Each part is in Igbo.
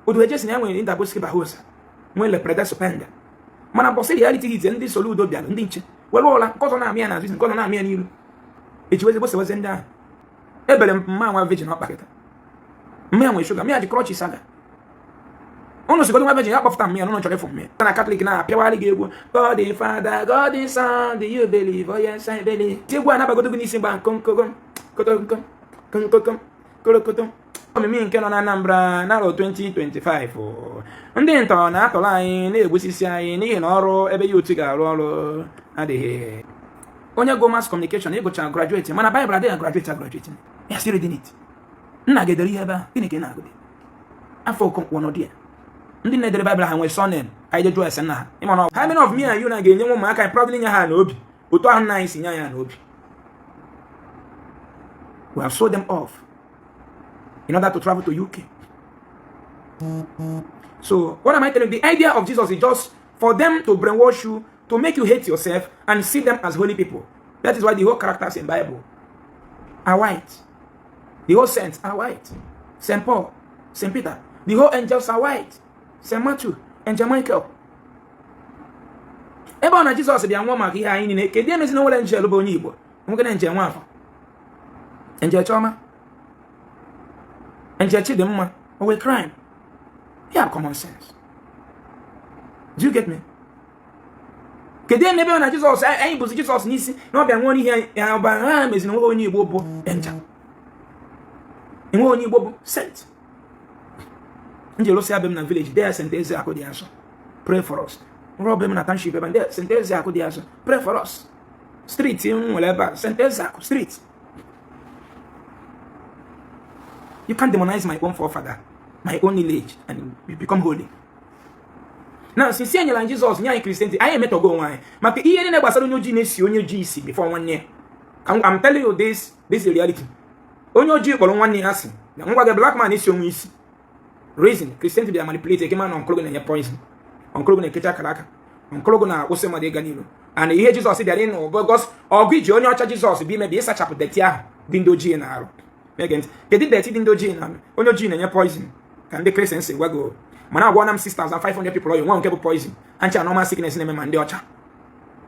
Odumeje si na ya nwere Indaboski Bahose, nwee Lepreda Supenda, mana bọsị reality hit. Ndị Soludo bịara, ndị nche were ụla nke ọzọ na-amị ya n'azụ, nke ọzọ na-amị ya n'iru, ejiwezi gbosewezi ndị ahụ. Ebere m mma nwa virgin ọkpakịta mma ya nwere sugar, mma ya ji crutches aga. Ụnụ sigodo nwa virgin ya kpọpụta mmịa n'ụlọ chọrọ ịfụ mmịa na Catholic na-apịawagharị gị egwu "God the Father, God the Son, do you believe? Oh yes, I believe." Ti egwu a na-abagodo gị n'isi mgba nkonkokom kotokom konkokom korokotom. Omimi nke nọ na Anambra n'arọ 2025, ndị ntọ na-atọrọ anyị, na-egbusisi anyị n'ihi na ọrụ ebe ya otu ga-arụ ọrụ adịghị. Onye go mass communication ịgụcha graduate, mana Bible adịghị graduate graduate ya still reading it. Nna gị edere ihe ebe ahụ, gịnị ka ị na-agụdị afọ Okonkwo nọdụ ya? Ndị na-edere Bible ha nwere surname ka anyị jụọ ese nna ha. Ịma na how many of me and you na ga-enye ụmụaka anyị proudly nye ha n'obi otu ahụ nna anyị si nye ya n'obi? We have sold them off in order to travel to UK. So what am I telling you? The idea of Jesus is just for them to brainwash you, to make you hate yourself and see them as holy people. That is why the whole characters in Bible are white. The whole saints are white. St. Paul, St. Peter. The whole angels are white. St. Matthew, Angel Michael. Ebe ọ na Jizọs bịa nwụọ maka ihe anyị niile, kedu emezi na nwere angel bụ onye Igbo, nwoke na angel Nwafọ, angel Chioma, angel Chidimma? O wee crime. You have common sense. Do you get me? Kedu ebe ọ na Jizọs anyị bụzi Jizọs n'isi na ọ bịa nwụọ n'ihe ya ọbara ha meziri nwoke onye Igbo bụ angel, enweghị onye Igbo bụ saint? Nje lụsị abịa m na village there, St. Ezeakụ dị asọ, pray for us. Nrọ ọbịa m na township ebe ndị St. Ezeakụ dị asọ, pray for us. Street m nwere ebe a, St. Ezeakụ Street. You can't demonize my own forefather, my own lineage, and you become holy. Now, since e nyere anyị Jizọs, nye anyị Christianity, anyị emetọgo onwe anyị maka ihe niile gbasara onye ojii na-esi onye ojii isi before nwanne ya. I'm telling you this, this is reality. Onye ojii kpọrọ nwanne ya asị na ngwa gị, black man isi onwe isi. Reason Christianity bịa manipulate eke ma na ọnkụlụ na-enye poison, ọnkụlụ na-ekecha akara aka, ọnkụlụ na-akwụsị mmadụ ịga n'ilu. And ihe Jizọs bịara ịnụ bụ ọgụ iji onye ọcha Jizọs bụ imebi ịsachapụ dirty ahụ dị ndị ojii na-arụ. Kedu dirty dị ndị ojii na onye ojii na-enye poison ka ndị Kristian si gwa gị? Mana agwọ m 6500 people ọya nwa nke bụ poison ha ncha, normal sickness na-eme ma ndị ọcha.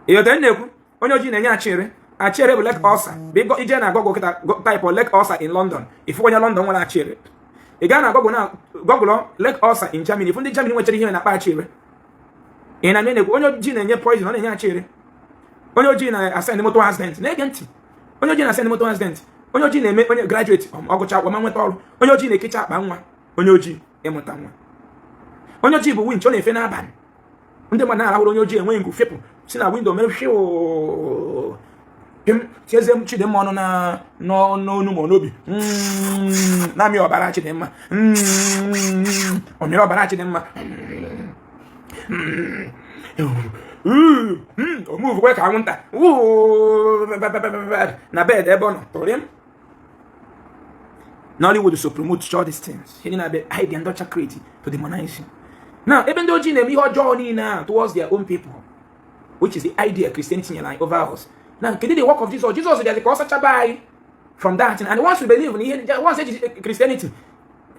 Ịghọtara na-ekwu onye ojii na-enye achịrị? Achịrị bụ leg ulcer. Bụ ije na Google kịta, type leg ulcer in London, ifu onye London nwere achịrị. Ị gaa na Google, na Google leg ulcer in Germany, ifu ndị Germany nwechara ihe na-akpa achịrị. Ị na na-ekwu onye ojii na-enye poison, ọ na-enye achịrị. Onye ojii na-asend motor accident. Na-ege ntị, onye ojii na-asend motor accident. Onye ojii na-eme onye graduate ọgụcha akwụkwọ ma nweta ọrụ. Onye ojii na-ekecha akpa nwa. Onye ojii ịmụta nwa. Onye ojii bụ winch, ọ na-efe n'abalị, ndị mmadụ na-arahụrụ, onye ojii enweghị nku fepụ si na window mere fiu pim, tiezie Chidimma ọnụ na n'onu ma n'obi, na-amị ọbara Chidimma, ọ mịrị ọbara Chidimma, omuvukwe ka anwụnta na bed ebe ọ nọ tụrụ m. Nollywood so promote all these things. Ihe na-abịa idea ndị ọcha create to demonize you. Now, ebe ndị ojii na-eme ihe ọjọọ niile a towards their own people, which is the idea Christianity nyere anyị over us. Now, kedu the work of Jesus? Jesus bịazi ka ọ sachaba anyị from that. And once we believe in ihe, once eji Christianity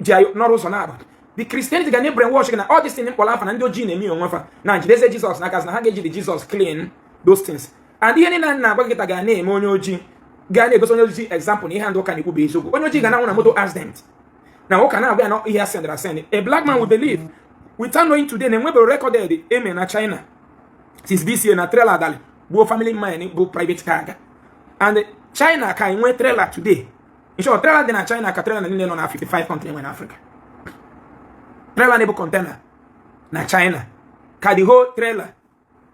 ji anyị n'ọrụ ụzọ na-aba, the Christianity ga na brainwash gị na all these things mkpọrọ afa na ndị ojii na-eme onwe fa na jideze Jesus n'aka na ha ga-eji the Jesus clean those things. And ihe niile na-agwa gị ga na-eme onye ojii ga na-egosi onye ojii example na ihe ndị ụka na-ekwu bụ eziokwu. Onye ojii ga na-anwụ na moto accident na ụka na-agwa ya na ihe asendara asend. A black man will believe without knowing today na enwebere recorded eme na China since this year na trailer dali gbuo family man bụ private car aga. And China ka nwee trailer today. In short, trailer dị na China ka trailer niile nọ na 55 country nwe na Africa. Trailer na-ebu container na China ka the whole trailer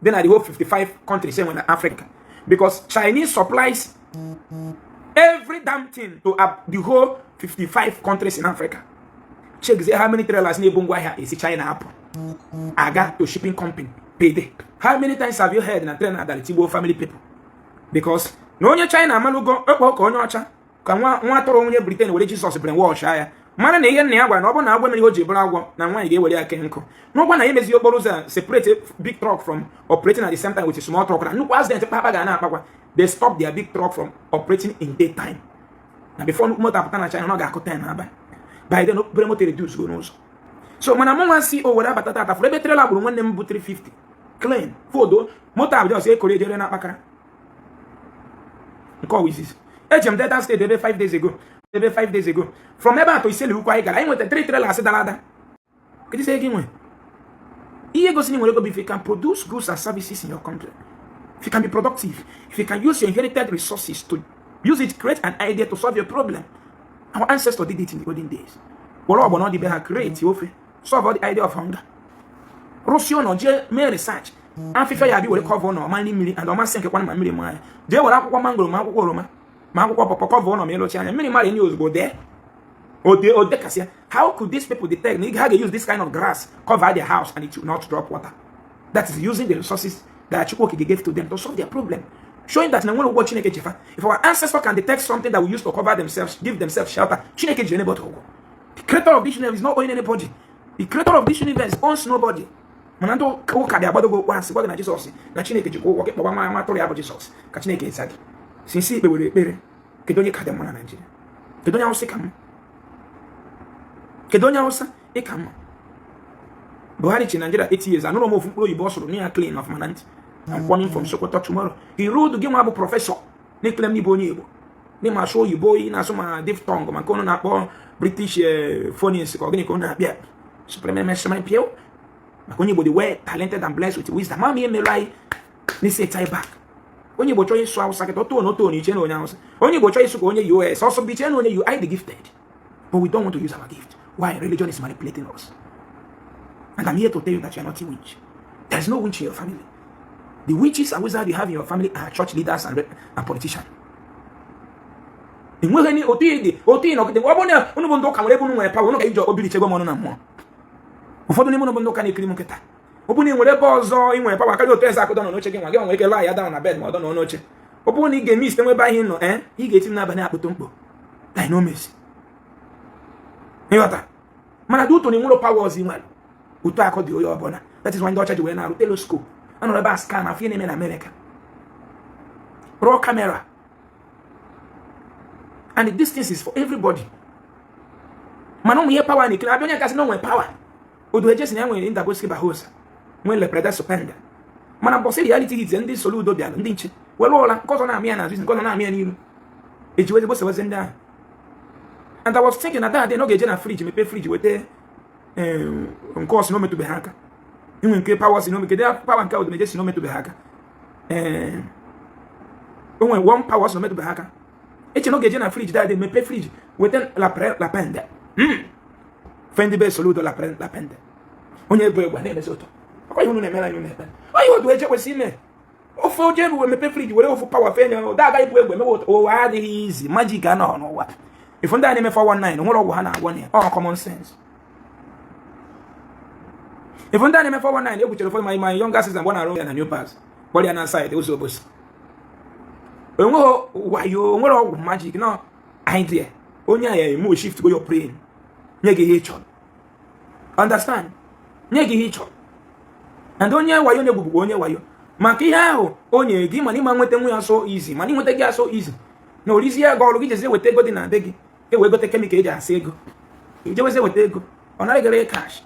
dị na the whole 55 countries enwe na Africa, because Chinese supplies every damn thing to the whole 55 countries in Africa. Check say how many trailers na-ebu ngwaahịa esi China apụ aga to shipping company payday. How many times have you heard na trailer adali tigbo family people? Because na onye China amalugo ekpo ka onye ọcha ka nwa nwa atụrụ onye Britain were Jesus brainwash ya, mara na ihe nna ya gwara na ọ bụrụ na agwọ mere ihe o ji bụrụ agwọ, na nwaanyị ga-ewere ya kee nkụ n'ụgwọ na ya emezi okporo ụzọ a, separate big truck from operating at the same time with a small truck, na nnukwu accident kpakpa ga na-akpakwa. They stop their big truck from operating in daytime, na before nnukwu moto apụta na China, na ọ ga-akụ 10 n'abalị. By then, obere moto reduce go n'ụzọ. So mana mụ nwa si o were abata tata fụrụ ebe trailer gburu nwanne m bụ 350 clean fodo moto abụja ọsọ ekoro ejere na akpakara nke ọwa izizi. Eje m Delta State ebe 5 days ago, ebe 5 days ago, from ebe atọ iseli ukwu anyị gara, anyị nweta 3 trailers dara ada. Kedu isi ego ị nwe? Ihe gosi na ị nwere ego bụ if you can produce goods and services in your country, if you can be productive, if you can use your inherited resources to use it, create an idea to solve your problem. Our ancestors did it in the olden days. Were ọgbọnọ dị be ha create ofe, solve all the idea of hunger, rụsie ụlọ, jee mee research afịfịa ya abịa were cover ụlọ ọma nri mmiri and ọma sị nkekwana ma mmiri maa ya. Jee were akwụkwọ mangoro, ma akwụkwọ oroma, ma akwụkwọ pọpọ cover ụlọ ma ịlụchi anya mmiri mara enye ozugbo dee ode ode kasịa. How could these people detect na ha ga-use this kind of grass cover their house and it will not drop water? That is using the resources that Chukwu Okike gave to them to solve their problem, showing that na nwere ụgwọ Chineke jifa. If our ancestors can detect something that we use to cover themselves, give themselves shelter, Chineke ji anybody ụgwọ? The creator of this universe is not owing anybody. The creator of this universe owns nobody. Mana ndị ụka bịa gbadogo okwu asị gwa gị na Jizọs na Chineke jikwa ụgwọ gị. Kpọba nwa nwa atụrụ ya bụ Jizọs ka Chineke eza gị. Sinsi ikpe were ekpere, kedu onye ka dị mma na Naịjirịa? Kedu onye Awụsa ka mma? Kedu onye Awụsa ị ka mma? Buhari chi Nigeria 8 years, anụrụ m ofu mkpụrụ oyibo ọ sụrụ nye ya clean of mana ntị. I'm coming from Sokoto tomorrow. He ruled gị nwa bụ professor na-ekele m n'ịbụ onye Igbo n'ịma asụ oyibo, ị na-asụ ma diphthong, ma nke ụnụ na-akpọ British phonics, ka ọ gịnị ka ụnụ na-akpịa supreme maka onye Igbo dị well talented and blessed with wisdom. Ma ihe mere anyị n'isi tie back. Onye Igbo chọọ ịsụ Awụsa kịta, otu otu iche na onye Awụsa. Onye Igbo chọọ ịsụ ka onye US, ọsọ bụ iche na onye UI dị gifted, but we don't want to use our gift. Why? Religion is manipulating us. And I'm here to tell you that you are not a witch. There is no witch in your family. The witches and wizards you have in your family are church leaders and politicians. Enweghị ni otu dị otu ị nọgide. Ọ bụrụ na unu bụ ndị ụka nwere ebe unu nwere power, unu ga-eji obiri chego m ọnụ na mmụọ. Ụfọdụ n'ime unu bụ ndị ụka na-ekiri m nkịta, ọ bụrụ na ị nwere ebe ọzọ ị nwere power karịa otu eze akụdọ nọ n'oche gị, nwa gị nwere ike laa ya down na bed ma ọ dọ nọ n'oche. Ọ bụrụ na ị ga-eme iste nwebe ahụ ị nọ, ee, ị ga-eti m n'abalị akpụtụ mkpo dinomesi ịghọta. Mana dị ụtọ na enwere power ọzọ ị nwere otu akọ dị onye ọbụla. That is why ndị ọcha ji wee na-arụ telescope, anọrọ ebe a scan afọ ihe na-eme na Amerịka, rụọ camera, and the distance is for everybody. Mana ụmụ ihe power na-ekiri abịa, onye kasị na o nwere power odu eje si na ya nwere Indaboski Bahose, nwee Lepreda Supenda, mana mbọsị reality hit, ndị Soludo bịara, ndị nche were ụra nke ọzọ na-amị ya n'azụ, nke ọzọ na-amị ya n'iru, eji wezi gbosewezi ndị ahụ. And I was thinking na that day na ọ ga-eje na fridge, mepee fridge, weta nke ọsị na o metụbeghị aka inwe nke power si na kedu power nke odumeje si na o metụbeghị aka. Ee, o nwere one power si na o metụbeghị aka. Eche na ọ ga-eje na fridge that day, mepee fridge, weta lapende fe ndị be Soludo lapende onye bụ egbe na-emezi ụtọ ọkwa ihe unu na-emere anyị. Unu na-ekpe onye odu eje kwesị ime ofe oje bụ mepe fridge, were ofu power fe nye ụda agaghị bụ egbe mewe ụtọ. Ụwa adịghị izi, magic anọghị n'ụwa. Ifu ndị a na-eme 419 nwere ọgwụ ha na-agwọ na ya, ọ common sense. Ifu ndị a na-eme 419 egwuchere ụfọdụ ma younger sister mgbe ọ na-arụ ya na New Pass, kpọrọ ya na side ụzọ obosi. Enweghị wayo, onwere ọgwụ magic no idea. Onye a ya eme shift go your brain, nye gị ihe ị chọrọ, understand, nye gị ihe ị chọrọ. And onye wayo na-egwugbukwa onye wayo maka ihe ahụ o nyere gị, mana ịma nweta nwa ya so easy, mana ịnweta gị so easy na orizi ya ego ọrụ gị jezie weta ego dị na be gị, e wee gote chemical eji asa ego, ijewezi weta ego, ọ naghị gere cash,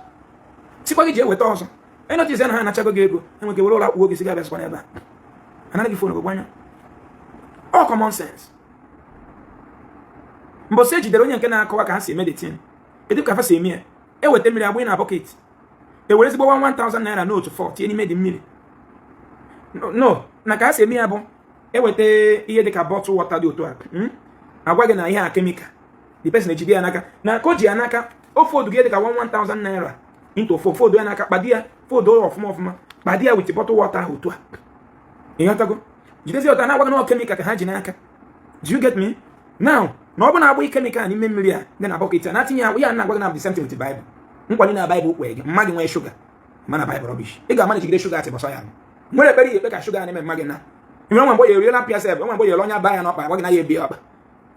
sikwa gị jee weta ọzọ. Enotice na ha anachago gị ego, enwe ike were ụlọ akwụkwọ gị si gị abịa n'ebe a anaghị gị phone gị gbanya. All common sense. Mbọsị ejidere onye nke na-akọwa ka ha si eme the thing, kedu ka fa si eme ya? Eweta mmiri agbụghị na bucket, ewere ezigbo 1000 naira note 4 tinye n'ime dị mmiri. No na ka ha si eme ya bụ eweta ihe dịka bottle water dị otu a, agwa gị na ihe a chemical. The person ejide ya n'aka na ka o ji ya n'aka, o fold gị dịka 1000 naira into four, fold ya n'aka, kpadi ya, fold ya ọfụma ọfụma, kpadi ya with bottle water ahụ otu a, ịghọtago? Jidezi ọta na-agwa gị na chemical ka ha ji n'aka. Do you get me now? Na ọ bụ na-agba chemical n'ime mmiri a dị na bucket a na-atinye ya, ya na-agwa gị na the same thing with the Bible. Nkwado na Bible kwe gị mma gị nwee shuga, mana Bible rubbish. Ị ga-ama na jigide shuga atị bọsọ ya nwere ekpere ihe ekpe ka shuga na-eme mma gị na nwere nwa mgbe ya eriela pịa sef, nwa mgbe ya ere onye aba ya n'ọkpa, agwa gị na ya ebie ọkpa,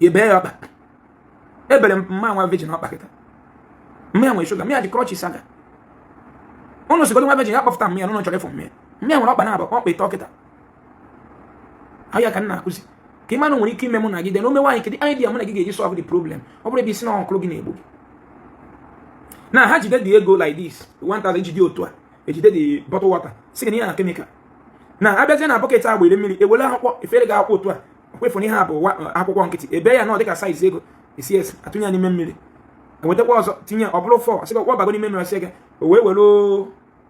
ya ebee ya ọkpa. Ebere m mma nwa virgin ọkpa kịta, mma ya nwere shuga, mma ya ji crutches aga. Ụnụ sigodo nwa virgin ya kpọfụta mma ya n'ụlọ chọrọ ịfụ mma ya. Mma ya nwere ọkpa na-abụ ọkpa ịtọ kịta. Ahụ ya ka m na-akụzi ka ịmanụ nwere ike ime mụ na gị dị na ome nwaanyị. Kedu idea mụ na gị ga-eji solve the problem? Ọ bụrụ ebe isi na ọnkụrụ gị na-egbu gị. Na ha jide the ego like this, 1000, ejide otu a, ejide the bottle water, si gị na ihe na chemical. Na abịazie na bucket a gbere mmiri, ewere akwụkwọ efere gị akwụkwọ otu a, kwefu na ihe a bụ akwụkwọ nkịtị, ebe ya na ọ dịka size ego esi esi, atụnye ya n'ime mmiri, ewetakwa ọzọ tinye, ọ bụrụ 4. Sị gị ọkpọ bago n'ime mmiri, ọsị gị o wee were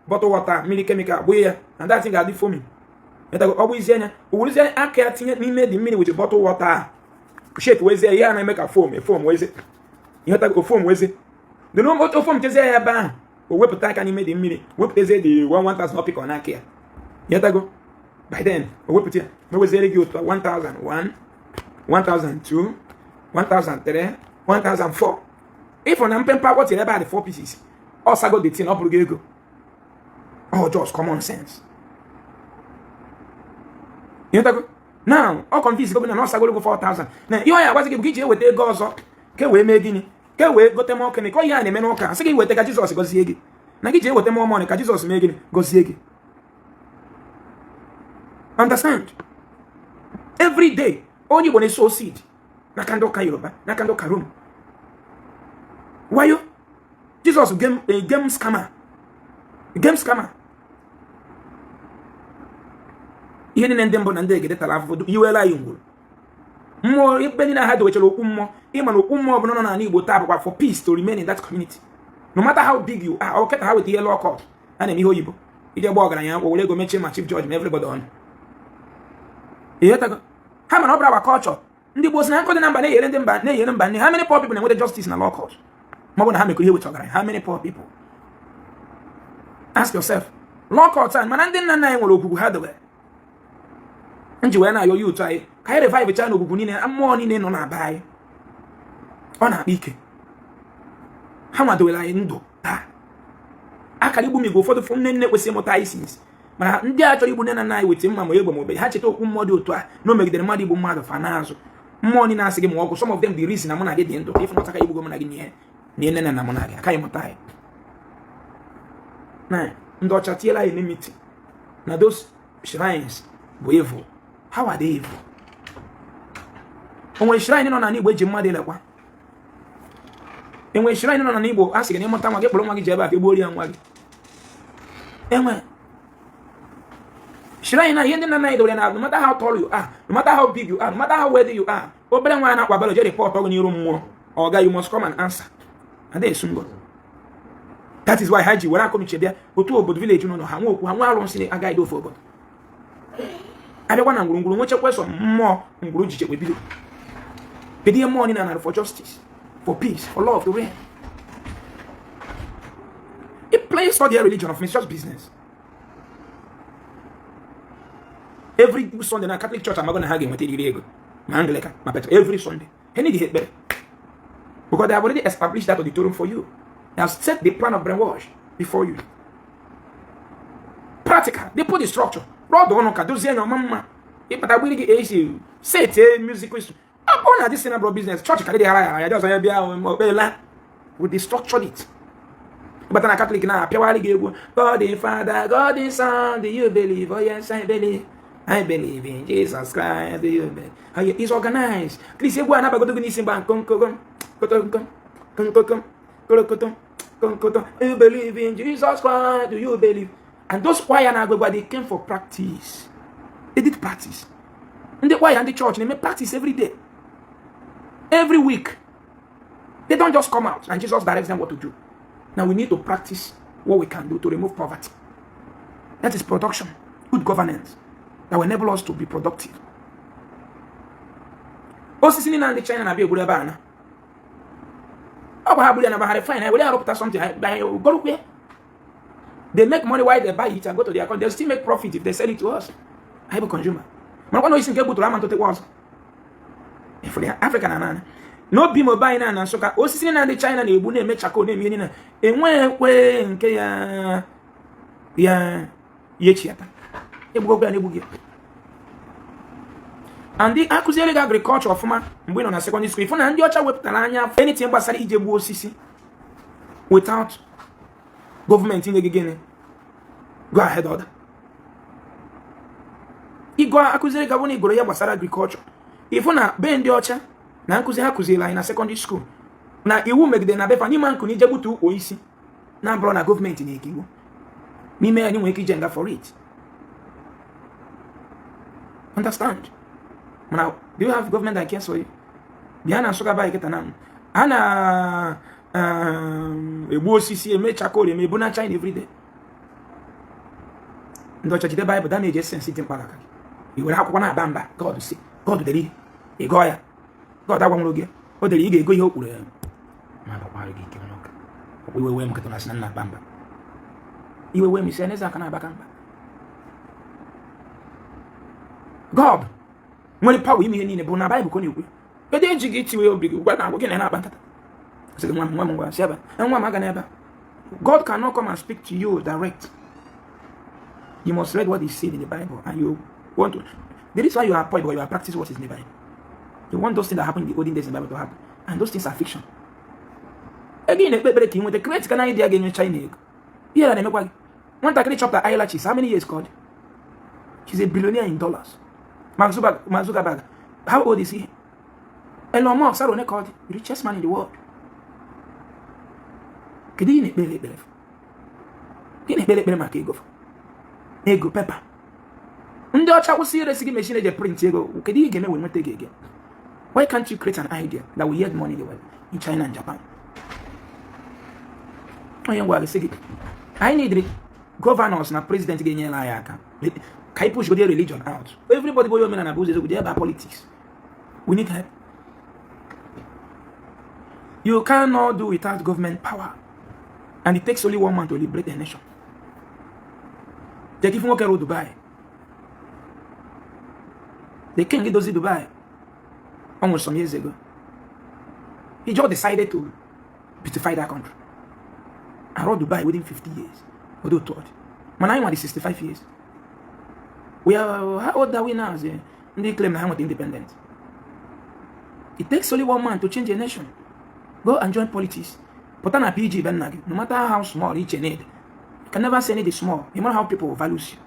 bottle water, mmiri chemical gbụọ ya, na that thing ga-adị foaming. Ọ bụ isi anya o werezie aka ya tinye n'ime dị mmiri with bottle water a, shake wezie ihe a na-eme ka foam, foam wezie ihe tago, foam wezie dị na o foam chezie ya ebe ahụ, o wepụta aka n'ime dị mmiri, wepụtazie dị 1000 ọpịkọ n'aka ya. Ihe tago, by then o wepụta ya, meweziere gị otu 1001, 1002, 1003, 1004. Ịfụ na mpempe akwụkwọ tinyere ebe a dị 4 pieces, ọ sago the thing, ọ bụrụ gị ego. Ọ just common sense. Ịghọtago? Now ọ confuse gị na ọ sagoro gị 4000, na ihe ọ ya agwazi gị bụ ka iji eweta ego ọzọ ka e wee mee gịnị? Ka e wee gote mọ kene ka ihe a na-eme n'ụka, sị gị weta ka Jizọs gọzie gị, na gị ji eweta more money ka Jizọs mee gịnị? Gọzie gị. Understand? Every day onye Igbo na-eso seed n'aka ndị ụka Yoruba, n'aka ndị ụka Rom. Wayo Jizọs, game, a game scammer, game scammer. Ihe niile ndị mbụ na ndị egede tara afụfụ iwela anyị ngwuru mmụọ ebe niile ha dowechara okwu mmụọ. Ịma na okwu mmụọ ọbụla nọ n'ala Igbo taa bụkwa for peace to remain in that community, no matter how big you are. Ọ kịta ha weta ihe law court a na-eme ihe oyibo ije gba ọgaranya akwụkwọ, were ego mechie ma chief judge ma everybody ọnụ. Ihe tago ha mana ọ bụrụ our culture. Ndị Igbo si na nkụ dị na mba na-enyere ndị mba, na-enyere mba nne. How many poor people na-enweta justice na law court ma ọ bụ na ha mekọrọ ihe weta ọgaranya? How many poor people? Ask yourself. Law court a, mana ndị nna nna anyị nwere okwukwu ha dowere nji wee na-ayọ ya otu anyị ka anyị revive cha na okwukwu niile, mmụọ niile nọ na be anyị. Ọ na-akpa ike ha nwadowere anyị ndụ taa. Akara igbu migwe ụfọdụ fụ nne nne kwesịrị ịmụta anyị since, mana ndị a chọrọ igbu nne na nna anyị weta mma ma egbe ma obe ha cheta okwu mmụọ dị otu a na o megidere mmadụ igbu mmadụ fa n'azụ mmụọ niile asị gị ma ọgwụ. Some of them, the reason na mụ na gị dị ndụ, if not aka igbugo mụ na gị nye na nne na nna mụ na gị akaghị mụta anyị. Na ndị ọcha tiela anyị enmity na those shrines bụ evil. How are they evil? O nwere shrine nọ n'ala Igbo eji mmadụ elekwa? Enwere shrine nọ n'ala Igbo a sị gị na ịmụta nwa gị, kpọrọ nwa gị ji ebe a ka egbuo ya nwa gị? Enwe shrine na ihe ndị nna nna anyị dowere na no matter how tall you are, no matter how big you are, no matter how wealthy you are, obere nwa na-akwa balo je report ọgụ n'iru mmụọ, ọga, you must come and answer. Ada esu ngo. That is why ha ji were akọnuche bịa otu obodo village nọ ha nwe okwu ha nwe arụsị agaghị ofe obodo abịakwa na ngwurungwuru nwechekwa sọ mmụọ ngwuru ji chekwa bido. Kedu ihe mmụọ niile na for justice, for peace, for love to reign? It plays for their religion of it's just business. Every Sunday na Catholic Church amago na ha ga-enweta eriri ego, ma Anglican ma Petro, every Sunday ha need ekpere because they have already established that auditorium for you. They have set the plan of brainwash before you. Practical, they put the structure, rọdụ ọnụ ka dozie anya ọma mma, ịkpata gbiri gị AC, set music instrument. Ọ bụrụ na this bro business church ka dị ghara ghara ya dị ọzọ ya bịa okpela with the structured it. Ịbata na Catholic na-apịawara gị egwu, "God the Father, God the Son, do you believe? Oh yes, I believe. I believe in Jesus Christ, do you believe?" Oh, yeah, it's organized. At least egwu a na-abagodo gị n'isi mgba nkonkokom kotokom konkokom korokotom konkotom. You believe in Jesus Christ, do you believe? And those choir na-agụ egwu, they came for practice. They did practice. Ndị choir, ndị church na-eme practice every day, every week. They don't just come out and Jesus directs them what to do. Now we need to practice what we can do to remove poverty. That is production, good governance that will enable us to be productive. Osisi niile ndị China na-abịa egburu ebe a na ọ bụ ha gburu ya na ba ha refine were arụpụta something gorukwe. They make money while they buy it and go to their country. They still make profit if they sell it to us. Anyị bụ consumer. Mana kwa na osisi nke gbuturu ama ntụtụkwa ọzọ. Ifuru ya, Africa na naanị n'obi ma obe anyị na Nsụka, osisi niile ndị China na-egbu na-eme charcoal na-eme ihe niile, enweghịkwe nke ya ya ya echiata egbugokwa ya na-egbu gị. And akụziere gị agriculture ọfụma mgbe ị nọ na secondary school, ịfụ na ndị ọcha wepụtara anya anything gbasara ije gbuo osisi without gọọmenti inye gị gịnị? Go ahead order. Ịgụ akụziere gị, ọ bụrụ na ị gụrụ ya gbasara agriculture, ịfụ na be ndị ọcha na nkụzi ha kụziri anyị na secondary school na iwu megide na befa n'ime nkụ na ije gbutu ukwu isi. Na-abụrụ na gọọmenti na-eke iwu n'ime ya, anyị nwere ike ije nga for it. Understand? Mana do you have government that cares for you? Bịa na Nsụka baanyị kịta na a na egbu osisi, eme charcoal, eme ebu na China everyday. Ndị ọcha jide Baịbụl damage essence dị mkpa aka gị. I were akwụkwọ na-aba mba, God si God dere ihe, ị gụọ ya. God agwanwere gị o dere, ị ga-ego ihe o kwuru ya ma bakwara gị ike n'ụka. Ọkwa iwe wee m nkịta na asị na nna aba mba. Iwe wee m isi n'eze aka na-aba ka mba. God nwere power ime ihe niile bụ na Baịbụl ka ọ na-ekwu. Kedu eji gị tiwe obi gị gwa na agwa gị na na-akpa nkata, sị gị, "Nwa m, nwa m, ngwa si ebe a, nwa m aga n'ebe a." God cannot come and speak to you direct. You must read what is said in the Bible, and you want to. That is why you are poor, because you are practicing what is in the Bible. You want those things that happen in the olden days in the Bible to happen, and those things are fiction. Ego ị na-ekpe ekpere ka ị nweta, create ka na idea ga-enye China ego. Ihe na na-emekwa gị nwatakịrị chọpụta eyelashes, how many years ka ọ dị? She's a billionaire in dollars. Mark Zuckerberg, Mark Zuckerberg, how old is he? Elon Musk, arọ one ka ọ dị? The richest man in the world. Kedu ihe ị na-ekpere ekpere? Gị na-ekpere ekpere maka ego, ego paper. Ndị ọcha kwụsị iresi gị machine eji print ego, kedu ihe ị ga-eme wee nweta ego again? Why can't you create an idea that will yield money the way in China and Japan? Onye ngwa gị sị gị anyị need governors na president ga-enyere anyị aka ka anyị push go religion out. Everybody bụ onye omenala bụ ụzọ eziokwu dị ebe politics. We need help. You cannot do without government power, and it takes only one man to liberate a nation. Take ife nwoke rụ Dubai, the king dozi Dubai. Ọ nwụrụ some years ago. He just decided to beautify that country and run Dubai within 50 years. Although thought mana anyị nwa dị 65 years. We are, how old are we now? As ndị claim na ha nweta independent. It takes only one man to change a nation. Go and join politics. Pụta na PG be nna gị, no matter how small iche need. You can never say anything small, no matter how people values you.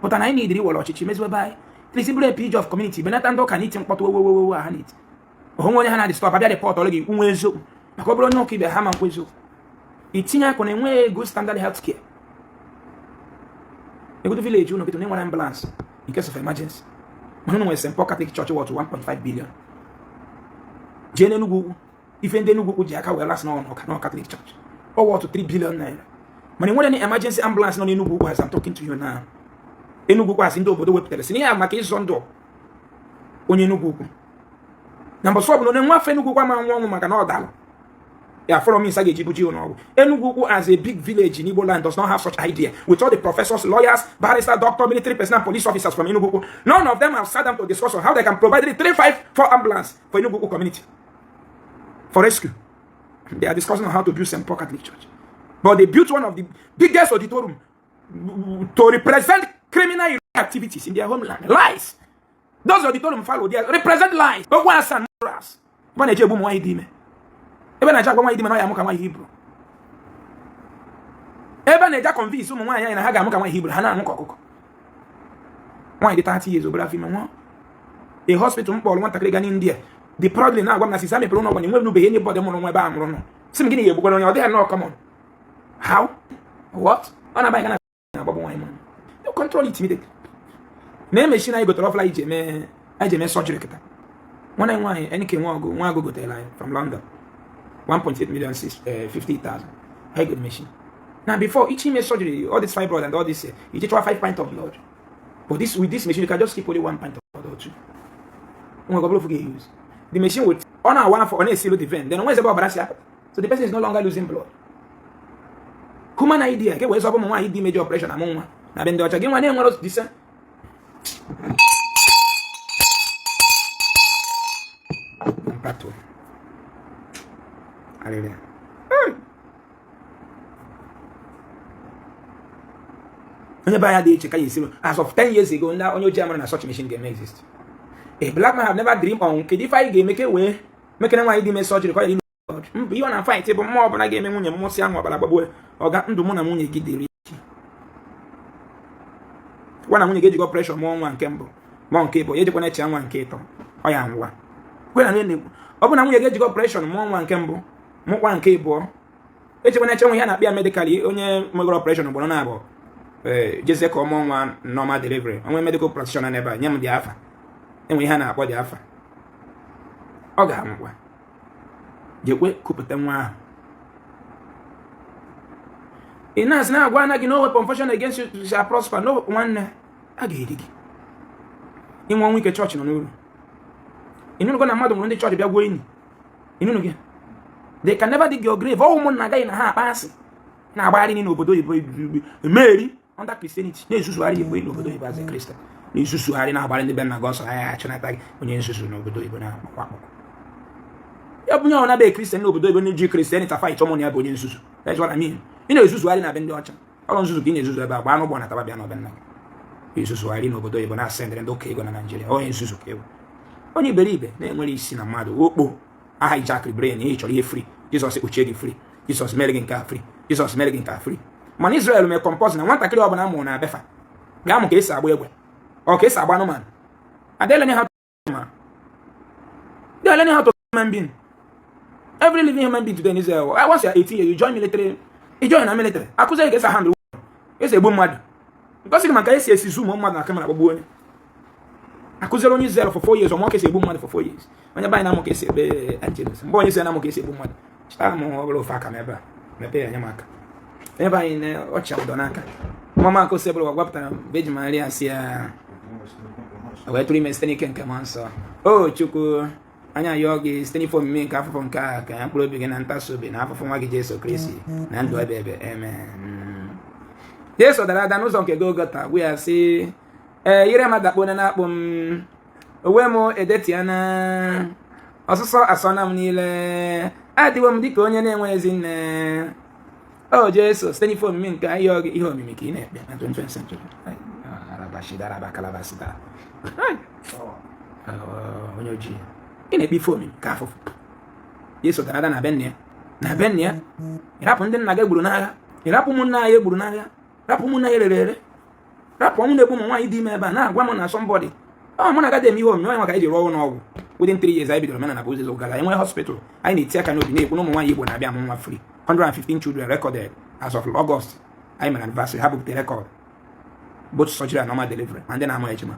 Pụta na anyị need iwere ọchịchị meziwe be anyị. Please, bụrụ a PG of community, benata ndị ụka na iti mkpọtụ wowowowo ha na-eti. Onwe onye ha na-adị abịa report ọrụ gị nwe eziokwu, maka ọ bụrụ onye ụka ibe ha ma nkwa eziokwu. Itinye akụ na enweghị ego standard health care. Egodo village unu kịta na enwere ambulance in case of emergency, mana unu nwere St. Paul Catholic Church worth 1.5 billion. Jee n'Enugwu Ukwu, ife ndị Enugwu Ukwu ji aka wee lasị n'ọnụ ụka na Catholic Church, ọ worth 3 billion naira, mana enwere any emergency ambulance nọ n'Enugwu Ukwu. As I'm talking to you now, Enugwu Ukwu asị ndị obodo wepụtara si n'ihe a maka ịzọ ndụ onye Enugwu Ukwu na mbọsị ọbụla onye nwa afọ Enugwu Ukwu ama nwa ọnwụ maka na ọ dalụ ya follow me ga eji buji ụlọọgwụ. Enugu Ukwu as a big village in Igbo land does not have such idea. With all the professors, lawyers, barrister, doctor, military personnel and police officers from Enugu Ukwu, none of them have sat down to discuss on how they can provide the 354 ambulance for Enugu Ukwu community for rescue. They are discussing on how to build St. Paul Catholic Church, but they built one of the biggest auditorium to represent criminal activities in their homeland. Lies. Those auditorium follow, they represent lies. Okwu asan morals. Ebe na-eje egbu ụmụ nwaanyị dị ime, ebe na-eje agwa nwaanyị dị ime na ọ ya amụ ka nwaanyị Hibru, ebe na-eje convince ụmụ nwaanyị anyị na ha ga-amụ ka nwaanyị Hibru, ha na-amụ ka ọkụkọ. Nwaanyị dị 30 years, obere afọ ime nwa. A hospital m kpọrọ nwatakịrị ga n'India, the proudly na-agwa m na sisa mepere ụlọ ọgwụ na enweghị nubeghị anybody mụrụ nwa ebe a mụrụ nọ. Sị m gịnị ya egbukwara onye ọ dịghị nnọọ common. How? What? Ọ na-abaghị na na-agbagbu nwaanyị mụrụ. You control it immediately. Na machine anyị gotere ọfụla iji eme surgery kịta, nwanne nwaanyị NK Nwaọgụ nwa agụ gotere anyị from London, 1.8 million 50,000 high good machine. Now before each ime surgery, all this fibroid and all this, you take 5 pint of blood, but this with this machine you can just keep only 1 pint of blood or two. Nwe ọ bụrụ use the machine will ọ na-awa afọ, ọ na-esilu the vein, then onwe ebe ọbara si apụta, so the person is no longer losing blood. Human idea ka e wee zọbụ ụmụ nwaanyị dị major operation amụ nwa na be ndị ọcha. Gị nwa na-enwere disa mpatụ arịrịa. Onye be anya dị iche ka ya esiro. As of 10 years ago, ndị onye ojii amara na such machine ga-eme exist. A black man have never dreamed on kedu ife anyị ga-eme ka e wee mekere nwaanyị dị ime surgery ka ọ ghara ime. Mbụ ihe ọ na fight bụ mmụọ ọbụla ga-eme nwunye m mụsị ahụ ọbara gbagbuo ọga ndụ mụ na nwunye gị dịrị iche. Gwa na nwunye gị ejigo pressure mụọ nwa nke mbụ, mụọ nke ịbụ, ya ejikwana eche nwa nke ịtọ, ọ ya ngwa kwe na na-ekwu. Ọ bụ na nwunye gị ejigo operation mụọ nwa nke mbụ, mụkwa nke ịbụọ. Echekwana eche nwe ihe na-akpịa medically. Onye megoro operation ugboro na-abụ jezie ka ọmụọ nwa normal delivery, onwe medical practitioner n'ebe a nye m dị afa, enwe ihe a na-akpọ dị afa, ọ ga-anwụkwa. Jekwe kupụta nwa ahụ. Ị na-asị na-agwa ana gị, "No weapon fashioned against you shall prosper." No, nwanne, a ga-eri gị. Inwe ọnwụ ike, chọọchị nọ n'uru. Ịnụnụgo na mmadụ nwụrụ, ndị chọọchị bịa gwuo enyi? Ịnụnụ gị? They can never dig your grave. Ọ ụmụnna agaghị na ha akpa asị na-agbagharị n'obodo oyibo emeri under Christianity, na-ezuzugharị igbo n'obodo oyibo as a Christian, na-ezuzugharị, na-agbara ndị be nna gị ọsọ, agha achụnata gị. Onye nzuzu n'obodo oyibo na-akpọkwa akpọkọ ya bụ onye ọ na-abịa Christian n'obodo oyibo na-eji Christianity fight ụmụ ya bụ onye nzuzu. That's what I mean. Ị na-ezuzugharị na be ndị ọcha, ọrụ nzuzu ka ị na-ezuzu ebe a. Gbaa n'ụgbọ na taba bịa n'ọbe nna gị. Ezuzugharị n'obodo oyibo na-asendịrị ndị ụka ego na Naijiria, onye nzuzu ka ewu, onye iberibe na-enwere isi na mmadụ okpo aha hijackịrị brain. Ihe ị chọrọ, ihe free. Jizọs kpuchie gị, free. Jizọs mere gị nke a, free. Jizọs mere gị nke a, free. Mana Israel mee compulsory na nwatakịrị ọbụla amụrụ na befa ga-amụ ka esi agba egbe, ọ ka esi agba anụmanụ. Are they learning how to man? They are learning how to human being. Every living human being today in Israel, once you are 18 years, you join military. You join na military. Akụzighị ka esi handle, esi egbu mmadụ. Ngosi gị maka esi esi zoom mmadụ na camera gbagbuo onye. Akụziere onye Israel for 4 years, ọmụ ka esi egbu mmadụ for 4 years. Onye be anyị na-amụ ka esi ebe Angelus. Mgbe onye Israel na-amụ ka esi egbu mmadụ, chịtara m obere ofe aka m ebe a, mepee ya, nye m aka. Ebe anyị na ọchị ụdọ n'aka. Mama nke ose bụrụ gwapụtara Virgin Maria, si ya wee tụrụ ime site n'ike nke mmụọ nsọ. O Chukwu, anyị ayọọ gị site n'ife omimi nke afụfụ nke a, ka ya mkpụrụ obi gị na ntasi obi na afụfụ nwa gị Jesu Kristi na ndụ ebe ebe. Amen. Jesu dara ada n'ụzọ nke Golgota, gwa ya sị, ee, ire m adakpo na-akpụ m, onwe m edetiana, ọsụsọ asọna m niile, adịwo m dịka onye na-enweghị ezi nne. O Jesu, site n'ife omimi nke ayọ gị. Ihe omimi ka ị na-ekpe na 21st century. Arabashidarabakalabasidara. Onye ojii, ị na-ekpe ife omimi ka afụfụ Jesu dara ada na be nna ya, na be nna ya. Ịrapụ ndị nna gị egburu n'agha, ịrapụ ụmụnna anyị egburu n'agha, rapụ ụmụnna anyị rere ere, rapụ ọnwụ na-egbu ụmụ nwaanyị dị ime ebe a na-agwa m na somebody ọ mụ na agadi eme ihe omimi. Onye maka anyị ji rụọ ụlọ ọgwụ within 3 years anyị bidoro omenala bụ ụzọ gara enwe hospital. Anyị na-eti aka n'obi na-ekwu na ụmụ nwaanyị Igbo na-abịa amụ nwa free. 115 children recorded as of August anyị mere anniversary. Ha bupụta record, both surgery and normal delivery, ma ndị na-amụ ejima.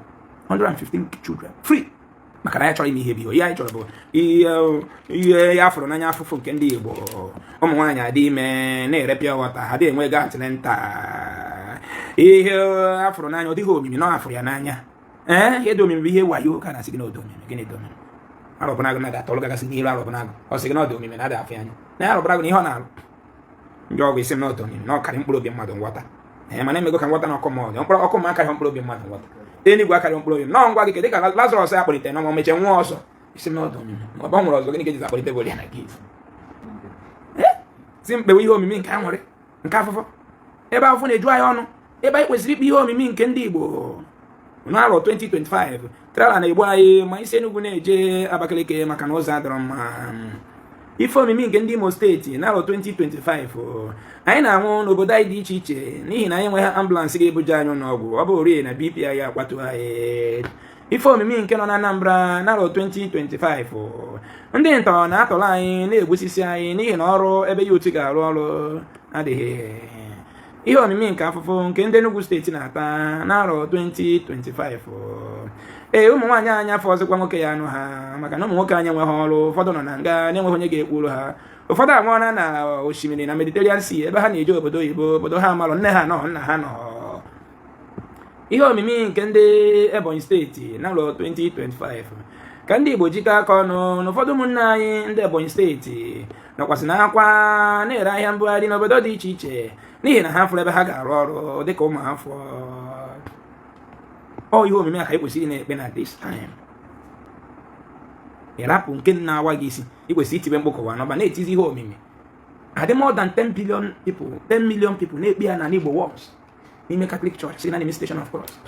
115 children free, maka na anyị chọrọ ime ihe bụ ihe anyị chọrọ bụ ihe ihe ya fụrụ n'anya. Afụfụ nke ndị Igbo, ụmụ nwaanyị adị ime na-erepịa ghọta ha dị enwe ego antenatal. Ihe afụrụ n'anya, ọ dịghị omimi na ọ afụrụ ya n'anya. Ee, ihe dị omimi bụ ihe wayo ka na-asị gị na ọdị omimi. Gịnị dị omimi? Arọbụnagụ na ga-atọlụ gagasị n'iru arọbụnagụ, ọ sị gị na ọ dị omimi na adị afụ ya anya na arọbụnagụ na ihe ọ na-alụ ndị ọgwụ isi m na ọ dị omimi na ọ karị mkpụrụ obi mmadụ nghọta. Ee, mana emego ka nghọta na ọkụ mmụọ dị mkpụrụ ọkụ mmụọ akarịghị mkpụrụ obi mmadụ nghọta, eluigwe akarịghị mkpụrụ obi nọọ. Ngwa gị, kedu ka Lazarọs ya kpọlitere n'ọnwa mechie nwụọ ọzọ? Isi m na ọ dị omimi. Ma ọ nwụrụ ọzọ, gịnị ka eji akpọlite bụ ya na gị si mkpewe ihe omimi nke aṅụrị nke afụfụ ebe afụfụ na-eju anyị ọnụ, ebe anyị kwesịrị ikpe ihe omimi nke ndị Igbo n'arọ 2025. Trailer na-egbu anyị ma isi Enugu na-eje Abakaliki maka na ụzọ adọrọ mma. Ife omimi nke ndị Imo Steeti n'arọ 2025, anyị na-anwụ n'obodo anyị dị iche iche n'ihi na anyị enweghị ambulance ga-ebuje anyị ụlọọgwụ, ọ bụ orie na BP anyị akwatu anyị. Ife omimi nke nọ na Anambra n'arọ 2025, ndị ntọ na-atọrọ anyị, na-egbusisi anyị n'ihi na ọrụ ebe ya otu ga-arụ ọrụ adịghị. Ihe omimi nke afụfụ nke ndị Enugu Steeti na-ata n'arọ 2025, ee, ụmụ nwaanyị anyị afọ ọzọkwa nwoke ya anụ ha maka na ụmụ nwoke anyị enweghị ọrụ. Ụfọdụ nọ na nga na-enweghị onye ga-ekwuru ha. Ụfọdụ anwụọla na osimiri na Mediterranean Sea ebe ha na-eje obodo oyibo, obodo ha amalụ nne ha nọ, nna ha nọ. Ihe omimi nke ndị Ebonyi Steeti n'arọ 2025, ka ndị Igbo jikọ aka ọnụ na ụfọdụ ụmụnne anyị ndị Ebonyi Steeti nọkwasị n'akwa na-ere ahịa mbugharị n'obodo dị iche iche n'ihi na ha fụrụ ebe ha ga-arụ ọrụ dịka ụmụ afọ. Ọ ihe omimi a ka ị kwesịrị na-ekpe na this time. Ịrapụ nke na-awa gị isi, ị kwesịrị itibe mkpụ kọwa n'ọba na-etizi ihe omimi adị. More than 10 billion people, 10 million people na-ekpe ya na Igbo once n'ime Catholic Church si na n'ime Station of Cross.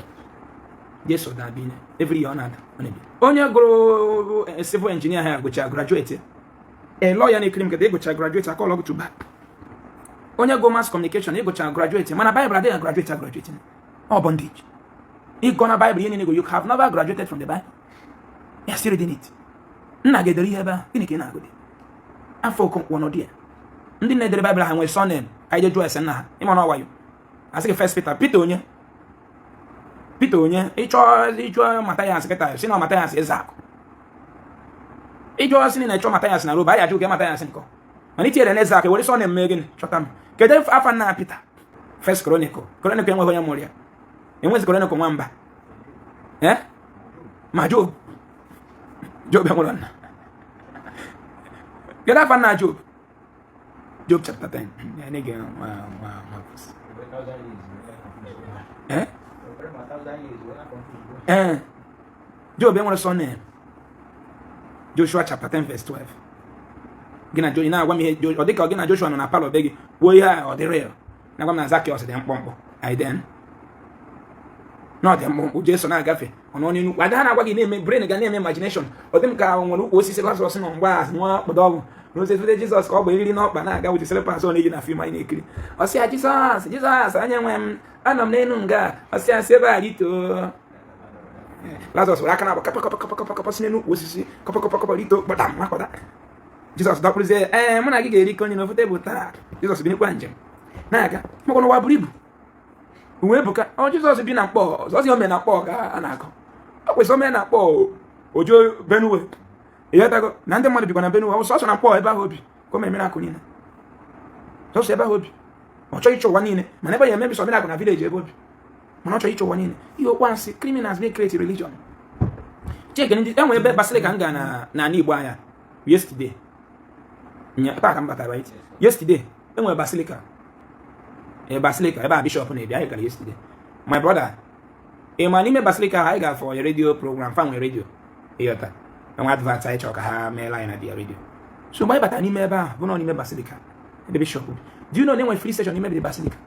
Jesu na-abịa every year, ọ na-ada, ọ na-ebi. Onye gụrụ civil engineer ha gụcha graduate, a lawyer na-ekiri m nkịta, ịgụcha graduate akọlọ to back. Onye gụ mass communication, ịgụcha graduate, mana Bible adịghị graduate graduate, ọ bondage. Ịgụ na Bible ihe niile, you have never graduated from the Bible, you are still reading it. Nna gị edere ihe ebe ahụ, gịnị ka ị na-agụ dị afọ Okonkwo nọ dị ya? Ndị na-edere Baịbụl ha nwere surname? Ka anyị jee jụọ ese nna ha. Ịma na ọwayo asị gị First Peter, Peter onye, Peter onye. Ịchọ ịjụọ Mathias kịta, si na Mathias Ezeakụ. Ịjụọ sị na ịchọ Mathias na Roba, anyị ajụ gị Mathias nkọ, mana itinyere na Ezeakụ, ewere surname mee gịnị? Chọta m. Kedu afa nna Peter? First Chronicle. Chronicle enweghị onye mụrụ ya. Enwezi Chronicle nwamba. Eh, ma Job, Job enwere nna. Kedu afa nna Job? Job chapter 10. Ya na nwa nwa nwa. Eh eh, Job enwere surname. Joshua chapter 10 verse 12. Gị na ị na-agwa m ihe ọ dịka gị na Joshua nọ na parlour be gị kwuo ihe a, ọ dị real. Na-agwa m na Zacchaeus dị mkpọmkpọ. I then na ọ dị mkpụmkpụ. Jesu na-agafe, ọ nọ n'enugwu ada na-agwa gị, na-eme brain ga na-eme imagination. Ọ dị m ka nwere ukwu osisi Lazarus nọ mgbe a nwa kpọdo ọgwụ n'osisi Jizọs, ka ọ bụ eriri n'ọkpa na-aga with slippers ọ na-eyi na film anyị na-ekiri. Ọ sị ya, "Jizọs, Jizọs, anya nwe m, anọ m n'elu nga." Ọ sị ya, "Si ebe a rituo." Lazarus were aka na-agba kapa kapa kapa kapa kapa si n'elu ukwu osisi kapa kapa kapa rito kpọdam makpọda. Jizọs dọkpụrụzie, "Ee, mụ na gị ga-erikọ onye n'ofu tebụl taa." Jizọs binikwa njem na-aga, maka n'ụwa buru ibu uwe ebuka. Ọ Jizọs bi na mkpọ ọzọzi, ome na mkpọ ka a na-akọ. Ọ kwesịrị ome na mkpọ ojo Benue. Ịghọtago na ndị mmadụ bikwa na Benue. Ọ sọsọ na mkpọ ebe ahụ obi ka o mere miracle niile, sọsọ ebe ahụ obi. Ọ chọghị ịchọ ụwa niile, mana ebe ya eme sọ miracle na village ebe obi, mana ọ chọrọ ịchọ ụwa niile. Ihe okwu asị, criminals may create religion. Check ndị enwe ebe basilica m ga na n'ala Igbo anya yesterday. Taa ka m batara, right? Yesterday enwere basilica, e basilica ebe a bishop na-ebi. Anyị gara yesterday, my brother. Ị ma n'ime basilica ahụ, anyị gara for a radio program. Fa nwere radio, ịghọta? Enwe advert anyị chọrọ ka ha meela anyị na their radio. So mgbe anyị batara n'ime ebe ahụ, bụ nọ n'ime basilica ebe bishop bi, do you know na enwere free station n'ime the basilica?